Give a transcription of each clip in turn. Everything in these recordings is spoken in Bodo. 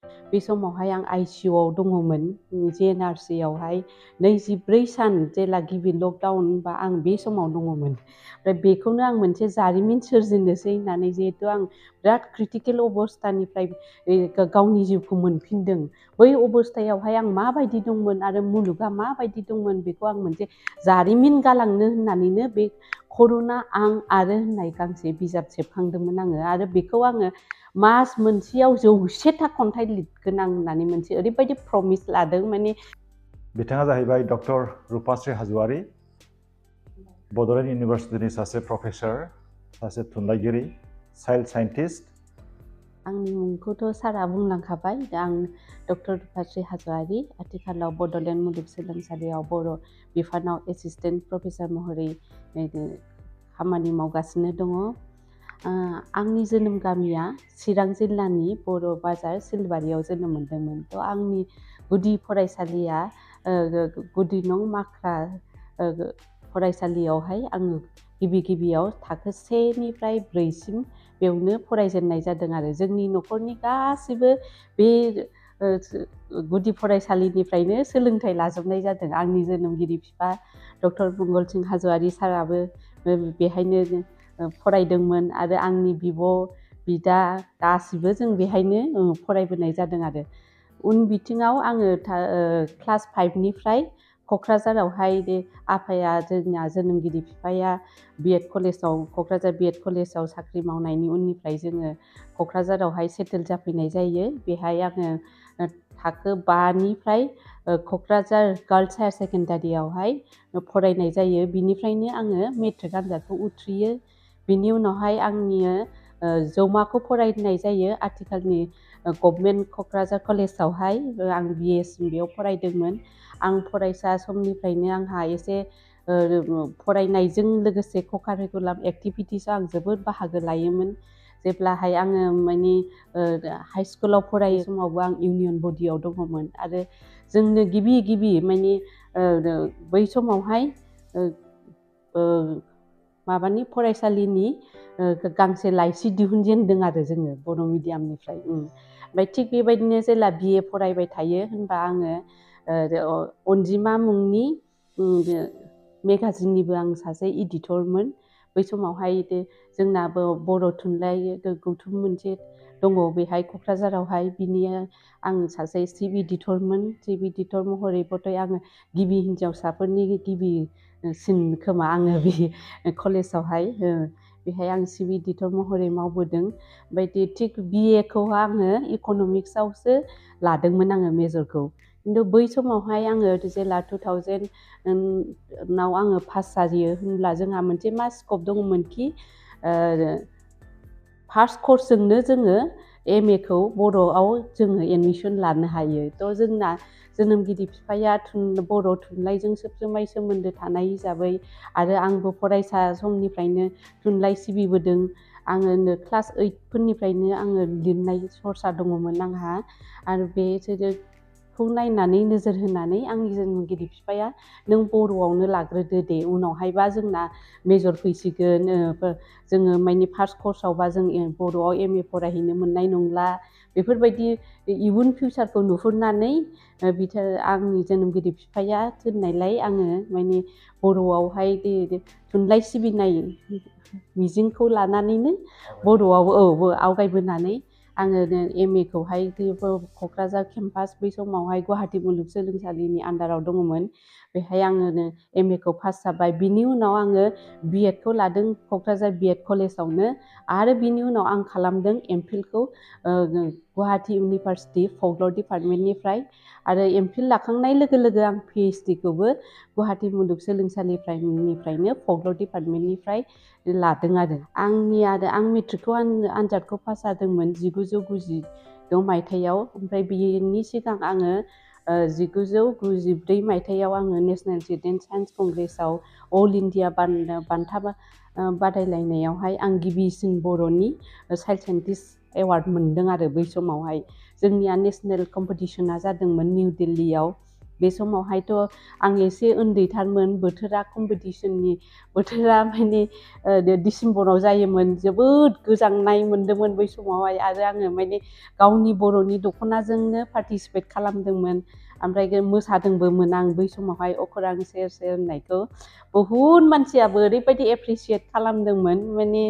बे समावहाय आं आइसिइउआव दङमोन जेएनआरसियावहाय 24 सान जेला गिबि लकडाउन बा आं बे समाव दङमोन। ओमफ्राय बेखौनो आं मोनसे जारिमिन सोरजिनोसै होननानै जिहेतु आं बिराद क्रिटिकेल अबस्थानिफ्राय गावनि जिउखौ मोनफिनदों। बै अबस्थायावहाय आं माबायदि दंमोन आरो मुलुगा माबायदि दंमोन बेखौ आं मोनसे जारिमिन गालांनो होननानैनो बे कर'ना आं आरो होननाय गांसे बिजाब सेबखांदोंमोन आङो। आरो बेखौ आङो मास मोनसेयाव 100टा खन्थाइ लिरगोन आं होननानै मोनसे ओरैबायदि प्रमिस लादों। माने बिथाङा जाहैबाय डक्टर रुपाश्री हाजवारी, बड'लेण्ड इउनिभारसिटिनि सासे प्रफेसर, सासे थुनलाइगिरि, चाइल्ड साइन्टिस्ट। आंनि मुंखौथ' सारआ बुंलांखाबाय। आं डक्टर रुपाश्री हाजवारी, आथिखालाव बड'लेण्ड मुलुगसोलोंसालियाव बर' बिफानाव एसिस्टेन्ट प्रफेसर महरै खामानि मावगासिनो दङ। आंनि जोनोम गामिया चिरां जिल्लानि बर' बाजार सिलबारियाव जोनोम मोन्दोंमोन। थ' आंनि गुदि फरायसालिया गुदि नं माख्रा फरायसालियावहाय आङो गिबियाव थाखो 1निफ्राय 4सिम बेयावनो फरायजेननाय जादों आरो जोंनि न'खरनि गासिबो बे गुदि फरायसालिनिफ्रायनो सोलोंथाइ लाजोबनाय जादों। आंनि जोनोमगिरि बिफा डक्टर मंगल सिं हाजवारी साराबो बेहायनो फरायदोंमोन आरो आंनि बिब' बिदा गासिबो जों बेहायनो फरायबोनाय जादों आरो उन बिथिङाव आङो क्लास 5निफ्राय क'क्राझारावहाय आफाया जोंना जोनोमगिरि बिफाया बिएड कलेजाव क'क्राझार बिएड कलेजाव साख्रि मावनायनि उननिफ्राय जोङो क'क्राझारावहाय सेटेल जाफैनाय जायो। बेहाय आङो थाखो 5निफ्राय क'क्राझार गार्लस हायार सेकेन्डारियावहाय फरायनाय जायो। बिनिफ्रायनो आङो मेट्रिक आनजादखौ उथ्रियो। बिनि उनावहाय आंनि जौमाखौ फरायनाय जायो आथिखालनि गभर्नमेन्ट क'क्राझार कलेजावहाय। आं बिएसिम बेयाव फरायदोंमोन। आं फरायसा समनिफ्रायनो आंहा एसे फरायनायजों लोगोसे क'कारिकुलाम एक्टिभिटिसआव आं जोबोद बाहागो लायोमोन। जेब्लाहाय आङो माने हाइ स्कुलाव फरायै समावबो आं इउनियन बडियाव दङमोन आरो जोंनो गिबि माने बै समावहाय माबानि फरायसालिनि गांसे लाइसि दिहुनजेनदों आरो जोङो बर' मिडियामनिफ्राय। ओमफ्राय थिग बेबायदिनो जेला बिए फरायबाय थायो होनबा आङो अनजिमा मुंनि मेगाजिननिबो आं सासे इडिटरमोन। बै समावहाय जोंनाबो बर' थुनलाइ गौथुम मोनसे दङ बेहाय क'क्राझारावहाय। बिनि आं सासे चिफ इडिटरमोन। चिफ इडिटर महरै बथाय आङो गिबि हिन्जावसाफोरनि गिबिसिन खोमा आङो बे कलेजावहाय बेहाय आं चिफ इडिटर महरै मावबोदों। ओमफ्राय थिग बिएखौ आङो इक'नमिक्सआवसो लादोंमोन आङो मेजरखौ। खिन्थु बै समावहाय आङो जेला 2000 आङो पास जायो होनब्ला जोंहा मोनसे मा स्कप दङमोनखि फार्स्ट कर्सजोंनो जोङो एमएखौ बर'आव जोङो एडमिसन लानो हायो। थ' जोंना जोनोमगिरि बिफाया बर' थुनलाइजों सोबजोमाय सोमोन्दो थानाय हिसाबै आरो आंबो फरायसा समनिफ्रायनो थुनलाइ सिबिबोदों। आङो क्लास 8फोरनिफ्रायनो आङो लिरनाय सरसा दङमोन आंहा। आरो बेखौ नायनानै नोजोर होनानै आंनि जोनोमगिरि बिफाया नों बर'आवनो लाग्रोदो दे, उनावहायबा जोंना मेजर फैसिगोन जोङो माने फार्स्ट कर्सआवबा जों बर'आव एमए फरायहैनो मोननाय नंला। बेफोरबायदि इयुन फिउचारखौ नुहुरनानै आंनि जोनोमगिरि बिफाया थिननायलाय आङो माने बर'आवहाय थुनलाइ सिबिनाय मिजिंखौ लानानैनो बर'आव आवगायबोनानै आङो एमएखौहाय क'क्राझार केम्पास बै समावहाय गुवाहाटि मुलुगसोलोंसालिनि आन्दाराव दङमोन। बेहाय आङो एमएखौ पास जाबाय। बिनि उनाव आङो बिएडखौ लादों क'क्राझार बिएड कलेजावनो। आरो बिनि उनाव आं खालामदों एमफिलखौ गुवाहाटि इउनिभारसिटि फकलर डिपार्टमेन्टनिफ्राय। आरो एमफिल लाखांनाय लोगो लोगो आं पिएइचडिखौबो गुवाहाटि मुलुगसोलोंसालिनिफ्रायनो फकलर डिपार्टमेन्टनिफ्राय लादों आरो आं मेट्रिकखौ आनजादखौ पास जादोंमोन 1990 मायथाइयाव। ओमफ्राय बेनि सिगां आङो 1994 मायथाइयाव आङो नेसनेल स्टुडेन्ट साइन्स कंग्रेसआव अल इन्डिया बान्था बादायलायनायावहाय आं गिबिसिन बर'नि चाइल्ड साइन्टिस्ट एवार्ड मोनदों आरो बै समावहाय। जोंनिया नेसनेल कम्पिटिसना जादोंमोन निउ दिल्लीयाव। बे समावहायथ' आं एसे उन्दैथारमोन बोथोरा कम्पिटिसननि बोथोरा माने डिसेम्बराव जायोमोन जोबोद गोजांनाय मोन्दोंमोन बै समावहाय आरो आङो माने गावनि बर'नि दख'नाजोंनो पार्टिसिपेट खालामदोंमोन ओमफ्राय मोसादोंबोमोन आं बै समावहाय अखोरां सेर सेर होननायखौ बहुद मानसियाबो ओरैबायदि एप्रिसियेट खालामदोंमोन माने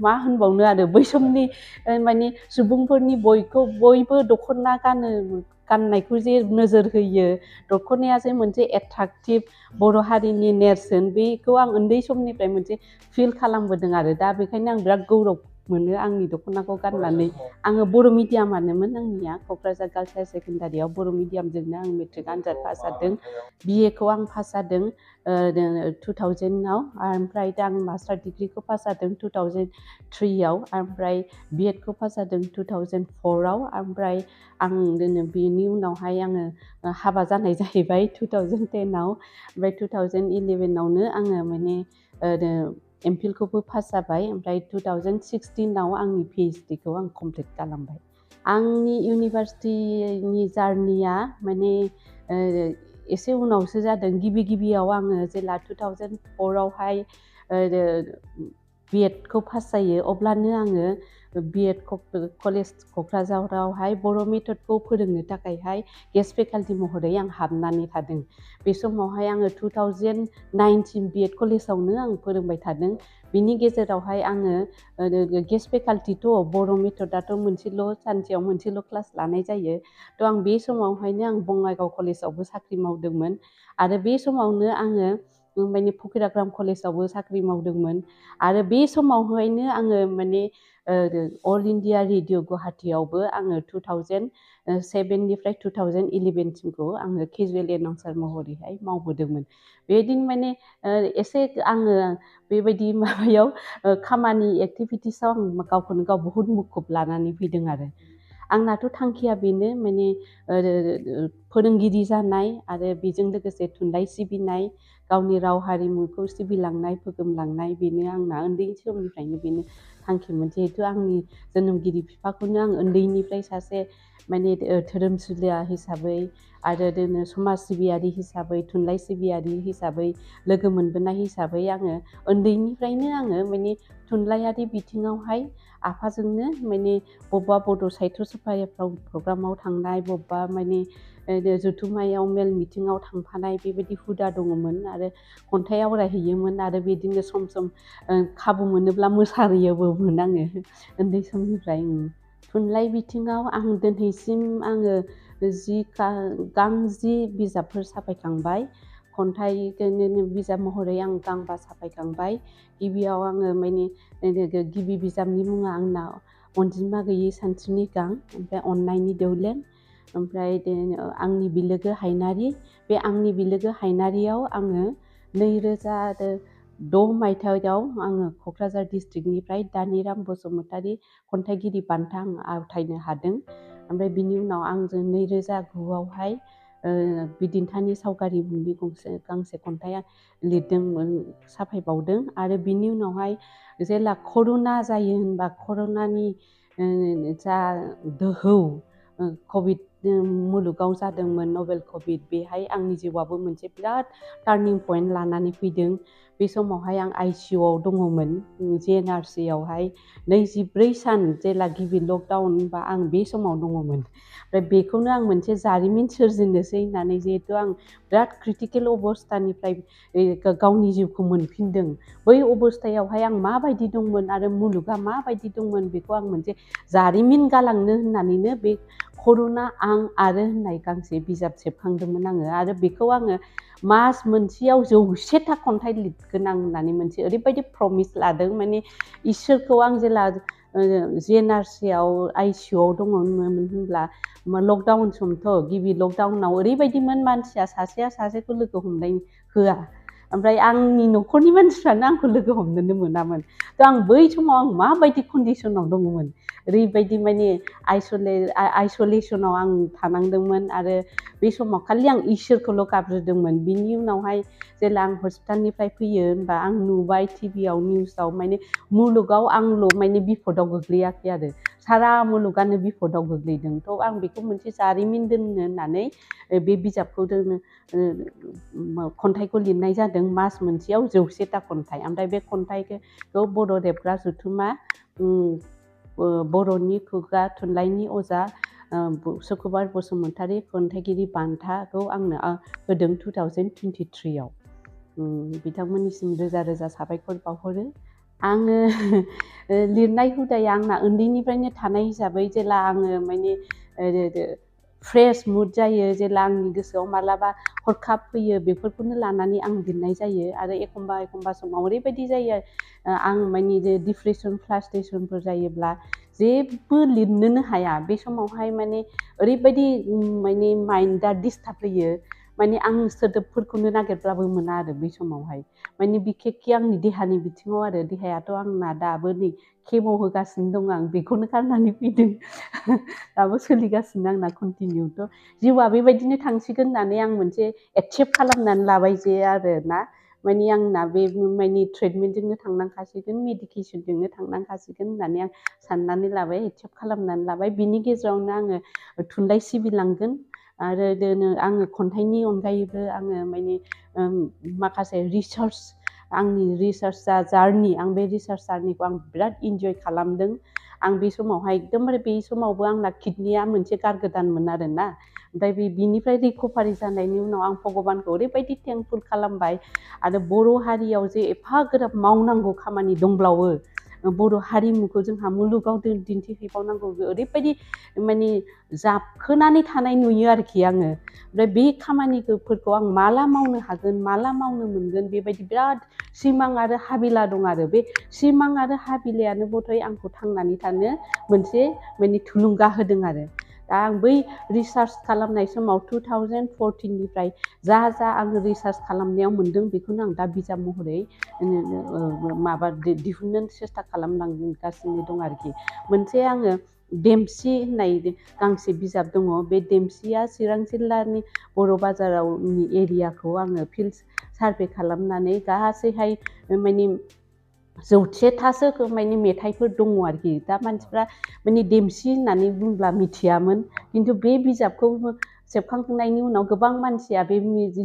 मा होनबावनो आरो बै समनि माने सुबुंफोरनि बयबो दख'ना गाननायखौ जे नोजोर होयो दख'नाया जे मोनसे एट्राक्टिभ बर' हारिनि नेरसोन बेखौ आं उन्दै समनिफ्राय मोनसे फिल खालामबोदों आरो दा बेखायनो आं बिराद गौरब मोनो आंनि दख'नाखौ गाननानै आङो बर' मिडियामानोमोन आंनिया क'क्राझार गार्ल्स हायार सेकेन्डारियाव बर' मिडियामजोंनो आं मेट्रिक आनजाद पास जादों बिएखौ आं पास जादों 2000आव ओमफ्राय दा आं मास्टार डिग्रिखौ पास जादों 2003आव ओमफ्राय बिएडखौ पास जादों 2004आव ओमफ्राय आं बेनि उनावहाय आङो हाबा जानाय जाहैबाय 2010आव ओमफ्राय 2011आवनो आङो माने एमफिलखौबो पास जाबाय ओमफ्राय 2016आव आंनि पिएइचडिखौ आं कमप्लिट खालामबाय आंनि इउनिभार्सिटिनि जार्निया माने एसे उनावसो जादों गिबियाव आङो जेला 2004आवहाय बिएडखौ पास जायो अब्लानो आङो बिएड कलेज क'क्राझारावहाय बर' मेथडखौ फोरोंनो थाखायहाय गेस्ट फेकाल्टि महरै आं हाबनानै थादों बे समावहाय आङो 2009सिम बिएड कलेजावनो आं फोरोंबाय थादों बिनि गेजेरावहाय आङो गेस्ट फेकाल्टिथ' बर' मेथडआथ' सानसेयाव मोनसेल' क्लास लानाय जायो थ' आं बे समावहायनो आं बङाइगाव कलेजावबो साख्रि मावदोंमोन आरो बे समावनो आङो माने फकिराग्राम कलेजावबो साख्रि मावदोंमोन आरो बे समावहायनो आङो माने अल इण्डिया रेडिअ गुवाहाटीयावबो आङो 2007निफ्राय 2011सिमखौ आङो केजुवेल एनाउन्सार महरैहाय मावबोदोंमोन बेबायदिनो माने एसे आङो बेबायदि माबायाव खामानि एक्टिभिटिसाव आं गावखौनो गाव बहुद मुखुब लानानै फैदों आरो आंनाथ' थांखिया बेनो माने फोरोंगिरि जानाय आरो बेजों लोगोसे थुनलाइ सिबिनाय गावनि राव हारिमुखौ सिबिलांनाय फोगोमलांनाय बेनो आंना उन्दै समनिफ्रायनो बेनो थांखिमोन जिहेथु आंनि जोनोमगिरि बिफाखौनो आं उन्दैनिफ्राय सासे माने धोरोमसुलिया हिसाबै आरो समाज सिबियारि हिसाबै थुनलाइ सिबियारि हिसाबै लोगो मोनबोनाय हिसाबै आङो उन्दैनिफ्रायनो आङो माने थुनलाइयारि बिथिङावहाय आफाजोंनो माने बबेबा बड' साहित्य सभाफ्राव प्रग्रामाव थांनाय बबेबा माने जथुम्मायाव मेल मिटिङाव थांफानाय बेबायदि हुदा दङमोन आरो खन्थाइ आवरायहैयोमोन आरो बिदिनो सम खाबु मोनोब्ला मोसायोबोमोन आङो उन्दै समनिफ्राय थुनलाइ बिथिङाव आं दिनैसिम आङो 10 बिजाबफोर साफायखांबाय खन्थाइ बिजाब महरै आं गांबा साफायखांबाय गिबियाव आङो माने गिबि बिजाबनि मुङा आंना अनजिमा गैयै सानस्रिनि गां ओमफ्राय अननायनि दौलें ओमफ्राय आंनि बिलोगो हायनारि बे आंनि बिलोगो हायनारियाव आङो 2006 मायथाइयाव आङो क'क्राझार डिस्ट्रिक्टनिफ्राय दानिराम बसुमतारी खन्थाइगिरि बान्था आं आवथायनो हादों ओमफ्राय बिनि उनाव आं 2009आवहाय बिदिन्थानि सावगारि मुंनि गांसे खन्थाइ लिरदोंमोन साफायबावदों आरो बिनि उनावहाय जेला कर'ना जायो होनबा कर'नानि जा दोहौ कभिड मुलुगाव जादोंमोन नभेल कभिड बेहाय आंनि जिउआबो मोनसे बिराद टार्निं पइन्ट लानानै फैदों बे समावहाय आं आइसिइउआव दङमोन जिएनआरसियावहाय 24 सान जेला गिबि लकडाउन बा आं बे समाव दङमोन ओमफ्राय बेखौनो आं मोनसे जारिमिन सोरजिनोसै होननानै जिहेथु आं बिराद क्रिटिकेल अबस्थानिफ्राय गावनि जिउखौ मोनफिनदों बै अबस्थायावहाय आं माबायदि दंमोन आरो मुलुगा माबायदि दंमोन बेखौ आं मोनसे जारिमिन गालांनो होननानैनो बे कर'ना आं आरो होननाय गांसे बिजाब सेबखांदोंमोन आङो आरो बेखौ आङो मास मोनसेयाव 100था खन्थाइ लिरगोन आं होननानै मोनसे ओरैबायदि प्रमिस लादों माने इसोरखौ आं जेला जिएनआरसियाव आइसिइउआव दङमोन होनब्ला लकडाउन समथ' गिबि लकडाउनाव ओरैबायदिमोन मानसिया सासेया सासेखौ लोगो हमनाय होआ ओमफ्राय आंनि न'खरनि मानसिफ्रानो आंखौ लोगो हमनोनो मोनामोन थ' आं बै समाव आं माबायदि कन्डिसनाव दङमोन ओरैबायदि माने आइसलेसनाव आं थानांदोंमोन आरो बे समाव खालि आं इसोरखौल' गाबज्रिदोंमोन बिनि उनावहाय जेला आं हस्पिटालनिफ्राय फैयो होनबा आं नुबाय टिभियाव निउसाव माने मुलुगाव आंल' माने बिपदाव गोग्लैयाखै आरो सारा मुलुगानो बिपदाव गोग्लैदों थ' आं बेखौ मोनसे जारिमिन दोननो होननानै बे बिजाबखौ खन्थाइखौ लिरनाय जादों मास मोनसेयाव 100टा खन्थाइ ओमफ्राय बे खन्थाइखौ बर' रेबग्रा जथुमा बर'नि खुगा थुनलाइनि अजा सुकुमार बसुमतारी खन्थाइगिरि बान्थाखौ आंनो होदों 2023आव बिथांमोननिसिम रोजा रोजा साबायखर बावहरो आङो लिरनाय हुदाया आंना उन्दैनिफ्रायनो थानाय हिसाबै जेला आङो माने फ्रेश मुड जायो जेला आंनि गोसोआव मालाबा हरखाब फैयो बेफोरखौनो लानानै आं लिरनाय जायो आरो एखमबा समाव ओरैबायदि जायो आं माने डिप्रेसन फ्रास्ट्रेसनफोर जायोब्ला जेबो लिरनोनो हाया बे समावहाय माने ओरैबायदि माने माइन्डआ डिस्टार्ब होयो माने आं सोदोबफोरखौनो नागिरब्लाबो मोना आरो बे समावहाय माने बिखेखि आंनि देहानि बिथिङाव आरो देहायाथ' आंना दाबो नै केम' होगासिनो दं आं बेखौनो गारनानै फैदों दाबो सोलिगासिनो आंना कन्टिनिउथ' जिउआ बेबायदिनो थांसिगोन होननानै आं मोनसे एक्सेप्ट खालामनानै लाबाय जे आरो ना माने आंना बे माने ट्रिटमेन्टजोंनो थांनांखासिगोन मेडिकेसनजोंनो थांनांखासिगोन होननानै आं साननानै लाबाय एक्सेप्ट खालामनानै लाबाय बिनि गेजेरावनो आङो थुनलाइ सिबिलांगोन आरो आङो खन्थाइनि अनगायैबो आङो माने माखासे रिसार्च आंनि रिसार्च जार्नि आं बे रिसार्च जार्निखौ आं बिराद इन्जय खालामदों आं बे समावहाय एकदमबारे बे समावबो आंना किडनिया मोनसे गारगोदानमोन आरोना ओमफ्राय बिनिफ्राय रिकभारि जानायनि उनाव आं भगबानखौ ओरैबायदि थेंकफुल खालामबाय आरो बर' हारियाव जे एफाग्राब मावनांगौ खामानि दंब्लावो बर' हारिमुखौ जोंहा मुलुगाव दिन्थिहैबावनांगौ ओरैबायदि माने जाबखोनानै थानाय नुयो आरोखि आङो ओमफ्राय बे खामानिफोरखौ आं माला मावनो हागोन माला मावनो मोनगोन बेबायदि बिराद सिमां आरो हाबिला दं आरो बे सिमां आरो हाबिलायानो बथय आंखौ थांनानै थानो मोनसे माने थुलुंगा होदों आरो दा आं बै रिसार्च खालामनाय समाव 2014निफ्राय जा आङो रिसार्च खालामनायाव मोनदों बेखौनो आं दा बिजाब महरै माबा दिहुननो सेस्था खालामलांगासिनो दं आरोखि मोनसे आङो देमसि होननाय गांसे बिजाब दङ बे देमसिया चिरां जिल्लानि बर' बाजारावनि एरियाखौ आङो फिल्ड सार्भे खालामनानै गासैहाय माने 100थासो माने मेथाइफोर दङ आरोखि दा मानसिफ्रा माने देमसि होननानै बुंब्ला मिथियामोन खिन्थु बे बिजाबखौ सेबखांनायनि उनाव गोबां मानसिया बे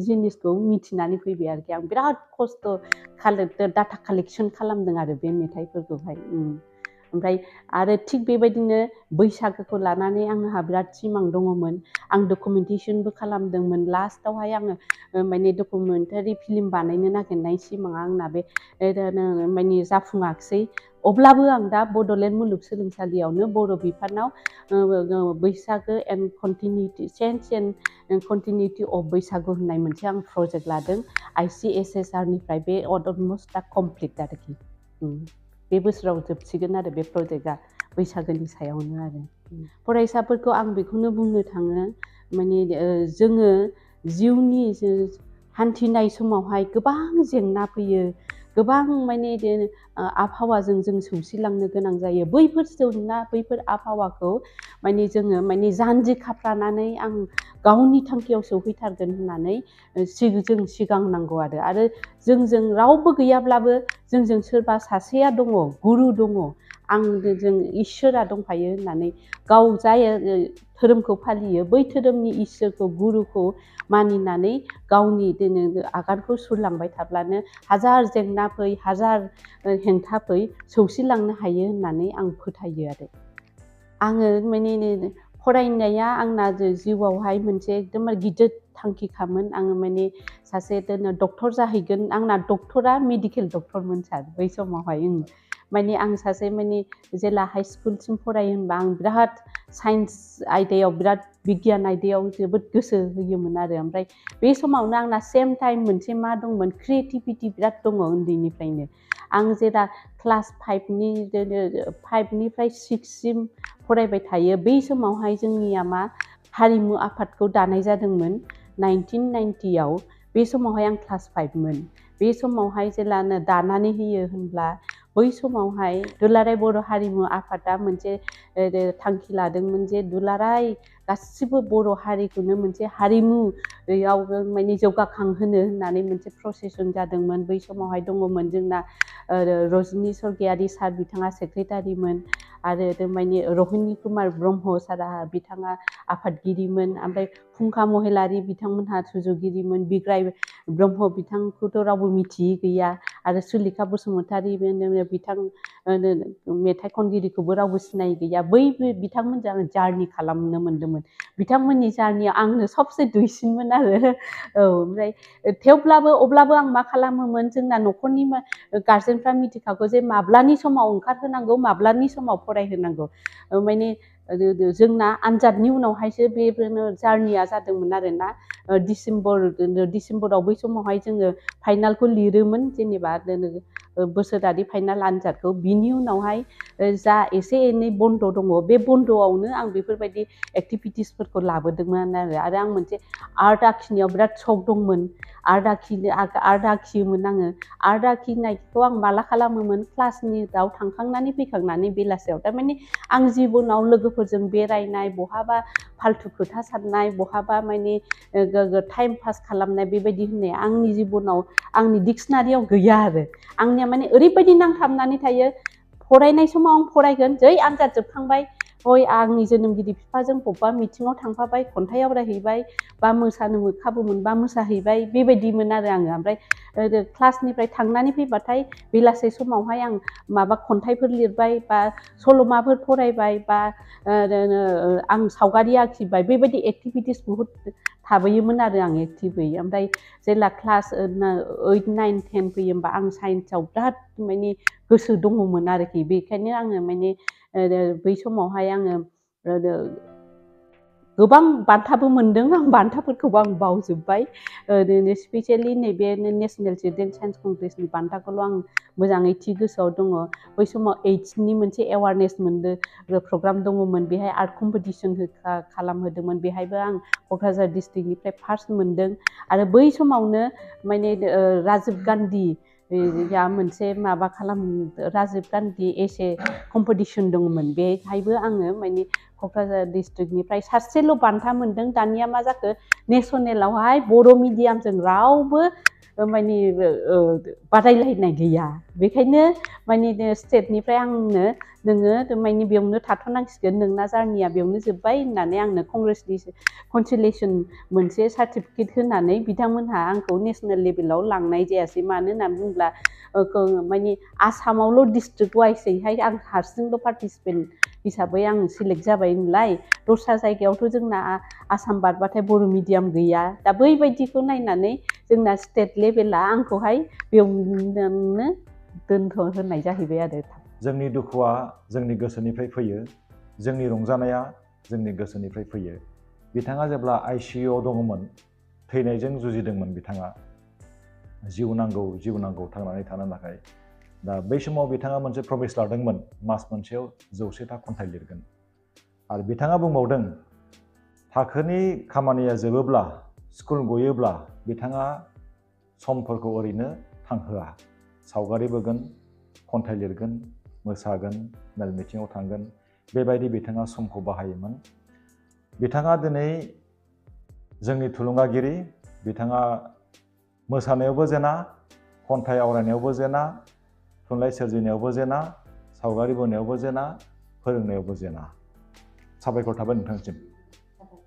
जिनिसखौ मिथिनानै फैबाय आरोखि आं बिराद खस्थ' डाटा कालेक्सन खालामदों आरो बे मेथाइफोरखौहाय ओमफ्राय आरो थिग बेबायदिनो बैसागोखौ लानानै आंहा बिराद सिमां दङमोन आं डकुमेन्टेसनबो खालामदोंमोन लास्टावहाय आङो माने डकुमेन्टारि फिल्म बानायनो नागिरनाय सिमाङा आंना बे माने जाफुङाखिसै अब्लाबो आं दा बड'लेण्ड मुलुगसोलोंसालियावनो बर' बिफानाव बैसागो एन्ड कन्टिनिउटि सेन्स एन्ड कन्टिनिउटि अफ बैसागु होननाय मोनसे आं प्रजेक्ट लादों ICSSR-निफ्राय बे अलमस्ट दा कमप्लिट आरोखि बे बोसोराव जोबसिगोन आरो बे प्रजेक्टआ बैसागोनि सायावनो आरो फरायसाफोरखौ आं बेखौनो बुंनो थाङो माने जोङो जिउनि हान्थिनाय समावहाय गोबां जेंना फैयो गोबां माने आबहावाजों जों सौसिलांनो गोनां जायो बैफोर जेंना बैफोर आबहावाखौ माने जोङो माने जानजि खाफ्रानानै आं गावनि थांखियाव सौहैथारगोन होननानै जों सिगांनांगौ आरो जों रावबो गैयाब्लाबो जोंजों सोरबा सासेया दङ गुरु दङ जों इसोरा दंफायो होननानै गाव जाय धोरोमखौ फालियो बै धोरोमनि इसोरखौ गुरुखौ मानिनानै गावनि आगानखौ सुरलांबाय थाब्लानो हाजार जेंना फै हाजार हेंथा फै सौसिलांनो हायो होननानै आं फोथायो आरो आङो माने फरायनाया आंना जिउआवहाय मोनसे एकदमबारे गिदिर थांखिखामोन आङो माने सासे डक्टर जाहैगोन आंना डक्टरा मेडिकेल डक्टरमोन सार बै समावहाय माने आं सासे माने जेला हाइ स्कुलसिम फरायो होनबा आं बिराद साइन्स आयदायाव बिराद बिगियान आयदायाव जोबोद गोसो होयोमोन आरो ओमफ्राय बे समावनो आंना सेम टाइम मोनसे मा दंमोन क्रिएटिभिटि बिराद दङ उन्दैनिफ्रायनो आं जेला क्लास 5निफ्राय 6सिम फरायबाय थायो बै समावहाय जोंनिया मा हारिमु आफादखौ दानाय जादोंमोन 1990आव बे समावहाय आं क्लास 5मोन बे समावहाय जेलानो दानानै होयो होनब्ला बै समावहाय दुलाराय बर' हारिमु आफादा मोनसे थांखि लादोंमोन जे दुलाराय गासिबो बर' हारिखौनो मोनसे हारिमुयाव माने जौगाखांहोनो होननानै मोनसे प्रसेसन जादोंमोन बै समावहाय दङमोन जोंना रजनि सरगियारि सार बिथाङा सेक्रेटारिमोन आरो माने रहिनी कुमार ब्रह्म सारा बिथाङा आफादगिरिमोन ओमफ्राय फुंखा महिलारि बिथांमोनहा सुजुगिरिमोन बिग्राय ब्रह्म बिथांखौथ' रावबो मिथियै गैया आरो सुलेखा बसुमतारी बिथां मेथाइ खनगिरिखौबो रावबो सिनायै गैया बै बिथांमोनजों आं जार्नि खालामनो मोन्दोंमोन बिथांमोननि जार्निया आंनो सबसे दुइसिनमोन आरो औ ओमफ्राय थेवब्लाबो अब्लाबो आं मा खालामोमोन जोंना न'खरनि गार्जेनफ्रा मिथिखागौ जे माब्लानि समाव ओंखारहोनांगौ माब्लानि समाव फरायहोनांगौ माने जोंना आनजादनि उनावहायसो बे जार्निया जादोंमोन आरोना डिसेम्बराव बै समावहाय जोङो फाइनालखौ लिरोमोन जेनेबा बोसोरारि फाइनाल आनजादखौ बिनि उनावहाय जा एसे एनै बन्द' दङ बे बन्द'आवनो आं बेफोरबायदि एक्टिभिटिसफोरखौ लाबोदोंमोन आरो आं मोनसे आर्ट आखिनायाव बिराद शक दंमोन आर्ट आखियोमोन आङो आर्ट आखिनायखौ आं माला खालामोमोन क्लासनियाव थांखांनानै फैखांनानै बेलासियाव थारमाने आं जिबनाव लोगोफोरजों बेरायनाय बहाबा फाल्थु खोथा साननाय बहाबा माने टाइम पास खालामनाय बेबायदि होननाया आंनि जिबनाव आंनि डिक्सनारियाव गैया आरो आंनिया माने ओरैबायदि नांथाबनानै थायो फरायनाय समाव आं फरायगोन जै आनजाद जोबखांबाय हय आंनि जोनोमगिरि बिफाजों बबेबा मिथिङाव थांफाबाय खन्थाइ आवरायहैबाय बा मोसानो खाबु मोनबा मोसाहैबाय बेबायदिमोन आरो आङो ओमफ्राय क्लासनिफ्राय थांनानै फैबाथाय बेलासे समावहाय आं माबा खन्थाइफोर लिरबाय बा सल'माफोर फरायबाय बा आं सावगारि आखिबाय बेबायदि एक्टिभिटिस बुहुद थाबोयोमोन आरो आं एक्टिभै ओमफ्राय जेला क्लास 8, 9, 10 फैयो होमबा आं साइन्सआव बिराद माने गोसो दङमोन आरोखि बेखायनो आङो माने बै समावहाय आङो गोबां बान्थाबो मोन्दों आं बान्थाफोरखौबो आं बावजोब्बाय स्पेसियेलि नैबे नेसनेल चिल्ड्रेन साइन्स कंग्रेसनि बान्थाखौल' आं मोजाङै थि गोसोआव दङ बै समाव एइड्सनि मोनसे एवारनेस मोनदों प्रग्राम दङमोन बेहाय आर्ट कम्पिटिसन खालामहोदोंमोन बेहायबो आं क'क्राझार डिस्ट्रिक्टनिफ्राय फार्स्ट मोनदों आरो बै समावनो माने राजिब गान्धी या मोनसे माबा राजिब गान्धी एसे कम्पिटिसन दङमोन बेहायबो आङो माने क'क्राझार डिस्ट्रिक्टनिफ्राय सासेल' बान्था मोनदों दानिया मा जाखो नेसनेलावहाय बर' मिडियामजों रावबो माने बादायलायनाय गैया बेखायनो माने स्टेटनिफ्राय आंनो नोङो माने बेयावनो थाथ'नांसिगोन नोंना जार्निया बेयावनो जोब्बाय होननानै आंनो कनसुलेसन मोनसे सार्टिफिकेट होनानै बिथांमोनहा आंखौ नेसनेल लेभेलाव लांनाय जायासै मानो होननानै बुङोब्ला माने आसामावल' डिस्ट्रिक्ट वाइसैहाय आं हारसिंल' पार्टिसिपेन्ट हिसाबै आं सिलेक्ट जाबाय नालाय दस्रा जायगायावथ' जोंना आसाम बारबाथाय बर' मिडियाम गैया दा बैबायदिखौ नायनानै जोंना स्टेट लेभेला आंखौहाय बेयावनो दोनथ' होनाय जाहैबाय आरो जोंनि दुखुआ जोंनि गोसोनिफ्राय फैयो जोंनि रंजानाया जोंनि गोसोनिफ्राय फैयो बिथाङा जेब्ला ICUआव दङमोन थैनायजों जुजिदोंमोन बिथाङा जिउ नांगौ थांनानै थानो थाखाय दा बै समाव बिथाङा मोनसे प्रमिस लादोंमोन मास मोनसेयाव 100था खन्थाइ लिरगोन आरो बिथाङा बुंबावदों थाखोनि खामानिया जोबोब्ला स्कुल गयोब्ला बिथाङा समफोरखौ ओरैनो थांहोआ सावगारि बोगोन खन्थाइ लिरगोन मोसागोन मेल मिटिङाव थांगोन बेबायदि बिथाङा समखौ बाहायोमोन बिथाङा दिनै जोंनि थुलुंगागिरि बिथाङा मोसानायावबो जेना खन्थाइ आवरायनायावबो जेना थुनलाइ सोरजिनायावबो जेना सावगारि बोनायावबो जेना फोरोंनायावबो जेना साबायखर थाबाय नोंथांसिम